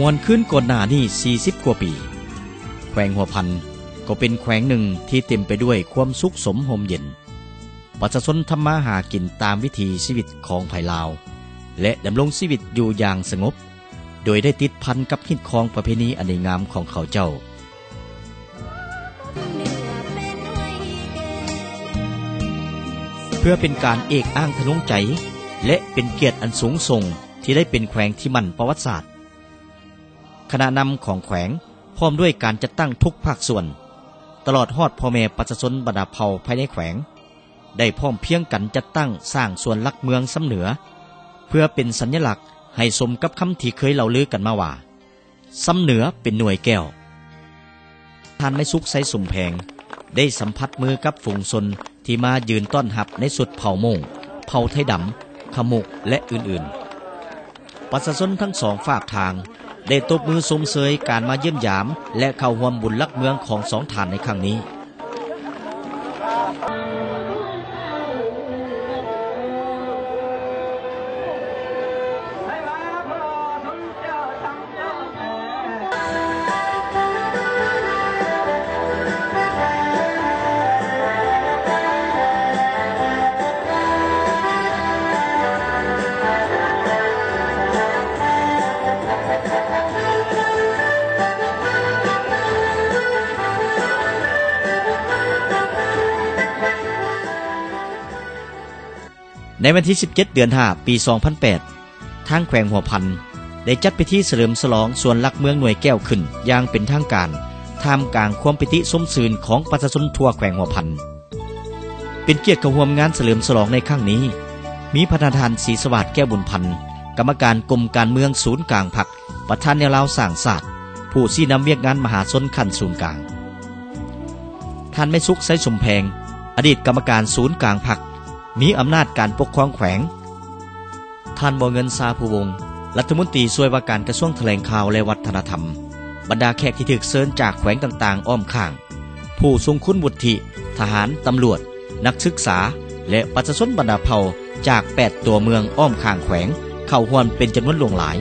ມ່ວນຄືນກ່ອນໜ້ານີ້ສີ່ສິບກວ່າປີ, ແຂວງຫົວພັນກໍເປັນແຂວງໜຶ່ງທີ່ເຕັມໄປດ້ວຍຄວາມສຸກສົມຮົ່ມເຢັນ. ປະຊາຊົນທຳມາຫາກິນຕາມວິຖີຊີວິດຂອງໃຜລາວ ແລະ ດຳລົງຊີວິດຢູ່ຢ່າງສະຫງົບ ໂດຍໄດ້ຕິດພັນກັບຮີດຄອງປະເພນີອັນດີງາມຂອງເຂົາເຈົ້າ. ເພື່ອເປັນການເອກອ້າງທະນົງໃຈ ແລະ ເປັນກຽດອັນສູງສົ່ງທີ່ໄດ້ເປັນແຂວງທີ່ໝັ້ນປະຫວັດສາດ, ຄະນະນຳຂອງແຂວງ ພ້ອມດ້ວຍການຈັດຕັ້ງທຸກພາກສ່ວນ, ຕະຫຼອດຮອດພໍ່ແມ່ປະຊາຊົນບັນດາເຜົ່າພາຍໃນແຂວງ ໄດ້ພ້ອມພຽງກັນຈັດຕັ້ງສ້າງສວນຫຼັກເມືອງຊຳເໜືອ ເພື່ອເປັນສັນຍະລັກໃຫ້ສົມກັບຄຳທີ່ເຄີຍເລົ່າລືກັນມາວ່າ ຊຳເໜືອເປັນໜ່ວຍແກ້ວ. ທ່ານໄມ້ສຸກ ໄຊສົມແພງ ໄດ້ສຳຜັດມືກັບຝູງຊົນທີ່ມາຢືນຕ້ອນຮັບໃນຊຸດເຜົ່າໂມ້ງ, ເຜົ່າໄທດຳ, ຂະມຸ ແລະ ອື່ນໆ. ປະຊາຊົນທັງສອງຟາກທາງ ໄດ້ຕົບມືຊົມເຊີຍການມາຢ້ຽມຢາມ ແລະ ເຂົ້າຮ່ວມບຸນຫຼັກເມືອງຂອງສອງທ່ານໃນຄັ້ງນີ້. ໃນວັນທີສິບເຈັດ ເດືອນຫ້າ ປີສອງພັນແປດ ທາງແຂວງຫົວພັນ ໄດ້ຈັດພິທີສະເຫຼີມສະຫຼອງສວນຫຼັກເມືອງໜ່ວຍແກ້ວຂຶ້ນຢ່າງເປັນທາງການ ທ່າມກາງຄວາມປີຕິຊົມຊື່ນຂອງປະຊາຊົນທົ່ວແຂວງຫົວພັນ. ເປັນກຽດເຂົ້າຮ່ວມງານສະເຫຼີມສະຫຼອງໃນຄັ້ງນີ້ ມີພະນະທ່ານ ສີສະຫວາດ ແກ້ວບຸນພັນ ກຳມະການກົມການເມືອງສູນກາງພັກ, ປະທານແນວລາວສ້າງຊາດ, ຜູ້ຊີ້ນຳວຽກງານມະຫາຊົນຂັ້ນສູນກາງ, ທ່ານ ໄມ້ສຸກ ໄຊສົມແພງ ອະດີດກຳມະການສູນກາງພັກ, ມີອຳນາດການປົກຄອງແຂວງ, ທ່ານ ບໍ່ເງິນ ຊາພູວົງ ລັດຖະມົນຕີຊ່ວຍວ່າການກະຊວງຖະແຫຼງຂ່າວ ແລະ ວັດທະນະທຳ, ບັນດາແຂກທີ່ຖືກເຊີນຈາກແຂວງຕ່າງໆອ້ອມຂ້າງ, ຜູ້ຊົງຄຸນວຸດທິ, ທະຫານ, ຕຳຫຼວດ, ນັກສຶກສາ ແລະ ປະຊາຊົນບັນດາເຜົ່າຈາກແປດຕົວເມືອງອ້ອມຂ້າງແຂວງ ເຂົ້າຮ່ວມເປັນຈຳນວນຫຼວງຫຼາຍ.